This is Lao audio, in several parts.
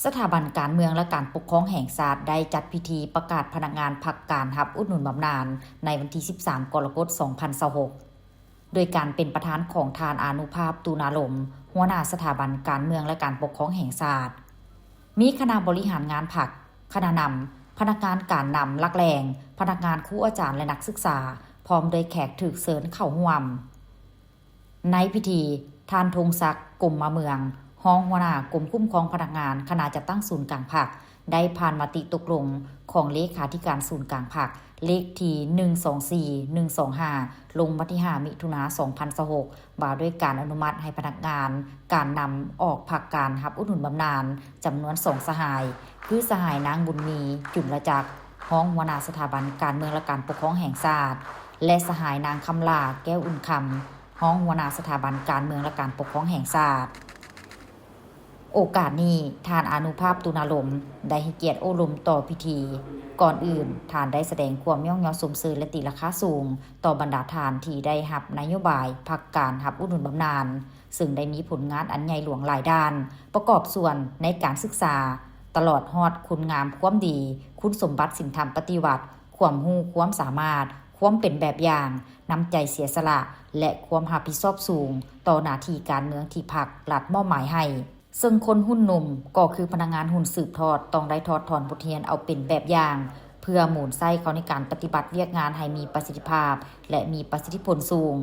ສະຖາບັນການເມືອງ ແລະ ການປົກຄອງແຫ່ງຊາດ ໄດ້ຈັດພິທີປະກາດພະນັກງານພັກການຮັບອຸດໜູນບຳນານ ໃນວັນທີສິບສາມ ກໍລະກົດ ສອງພັນຊາວຫົກ ໂດຍການເປັນປະທານຂອງທ່ານ ອານຸພາບ ຕູນາລົມ ຫົວໜ້າສະຖາບັນການເມືອງ ແລະ ການປົກຄອງແຫ່ງຊາດ, ມີຄະນະບໍລິຫານງານພັກ, ຄະນະນຳ, ພະນັກງານການນຳຫຼັກແຫຼ່ງ, ພະນັກງານ, ຄູອາຈານ ແລະ ນັກສຶກສາ, ພ້ອມດ້ວຍແຂກຖືກເຊີນເຂົ້າຮ່ວມ. ໃນພິທີ, ທ່ານ ທົງສັກ ກົມມະເມືອງ, ຮອງຫົວໜ້າກົມຄຸ້ມຄອງພະນັກງານ ຄະນະຈັດຕັ້ງສູນກາງພັກ ໄດ້ຜ່ານມະຕິຕົກລົງຂອງເລຂາທິການສູນກາງພັກ ເລກທີໜຶ່ງສອງສີ່ ໜຶ່ງສອງຫ້າ ລົງວັນທີຫ້າ ມິຖຸນາ ສອງພັນຊາວຫົກ ວ່າດ້ວຍການອະນຸມັດໃຫ້ພະນັກງານການນຳອອກພັກການຮັບອຸດໜູນບຳນານ ຈຳນວນສອງສະຫາຍ ຄື ສະຫາຍນາງ ບຸນມີ ຈຸນລະຈັກ ຮອງຫົວໜ້າສະຖາບັນການເມືອງ ແລະ ການປົກຄອງແຫ່ງຊາດ ແລະ ສະຫາຍນາງ ຄຳຫຼ້າ ແກ້ວອຸ່ນຄຳ ຮອງຫົວໜ້າສະຖາບັນການເມືອງ ແລະ ການປົກຄອງແຫ່ງຊາດ. ໂອກາດນີ້, ທ່ານ ອານຸພາບ ຕຸນາລົມ ໄດ້ໃຫ້ກຽດໂອ້ລົມຕໍ່ພິທີ. ກ່ອນອື່ນ, ທ່ານໄດ້ສະແດງຄວາມຍ້ອງຍໍຊົມເຊີຍ ແລະ ຕີລາຄາສູງຕໍ່ບັນດາທ່ານທີ່ໄດ້ຮັບນະໂຍບາຍພັກການຮັບອຸດໜູນບຳນານ, ເຊິ່ງໄດ້ມີຜົນງານອັນໃຫຍ່ຫຼວງຫຼາຍດ້ານ, ປະກອບສ່ວນໃນການສຶກສາ, ຕະຫຼອດຮອດຄຸນງາມຄວາມດີ, ຄຸນສົມບັດສິນທຳປະຕິວັດ, ຄວາມຮູ້ຄວາມສາມາດ, ຄວາມເປັນແບບຢ່າງ, ນ້ຳໃຈເສຍສະຫຼະ ແລະ ຄວາມຮັບຜິດຊອບສູງຕໍ່ໜ້າທີ່ການເມືອງທີ່ພັກລັດມອບໝາຍໃຫ້, ເຊິ່ງຄົນຮຸ່ນໜຸ່ມກໍຄືພະນັກງານຮຸ່ນສືບທອດ ຕ້ອງໄດ້ຖອດຖອນບົດຮຽນເອົາເປັນແບບຢ່າງ ເພື່ອໝູນໃຊ້ເຂົ້າໃນການປະຕິບັດວຽກງານໃຫ້ມີປະສິດທິພາບ ແລະ ມີປະສິດທິຜົນສູງ.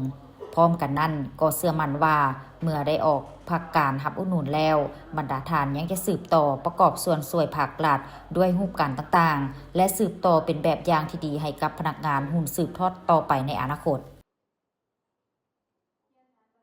ພ້ອມກັນນັ້ນກໍເຊື່ອໝັ້ນວ່າ ເມື່ອໄດ້ອອກພັກການຮັບອຸດໜູນແລ້ວ, ບັນດາທ່ານຍັງຈະສືບຕໍ່ປະກອບສ່ວນຊ່ວຍພັກລັດດ້ວຍຮູບການຕ່າງໆ ແລະ ສືບຕໍ່ເປັນແບບຢ່າງທີ່ດີໃຫ້ກັບພະນັກງານຮຸ່ນສືບທອດຕໍ່ໄປໃນອະນາຄົດ.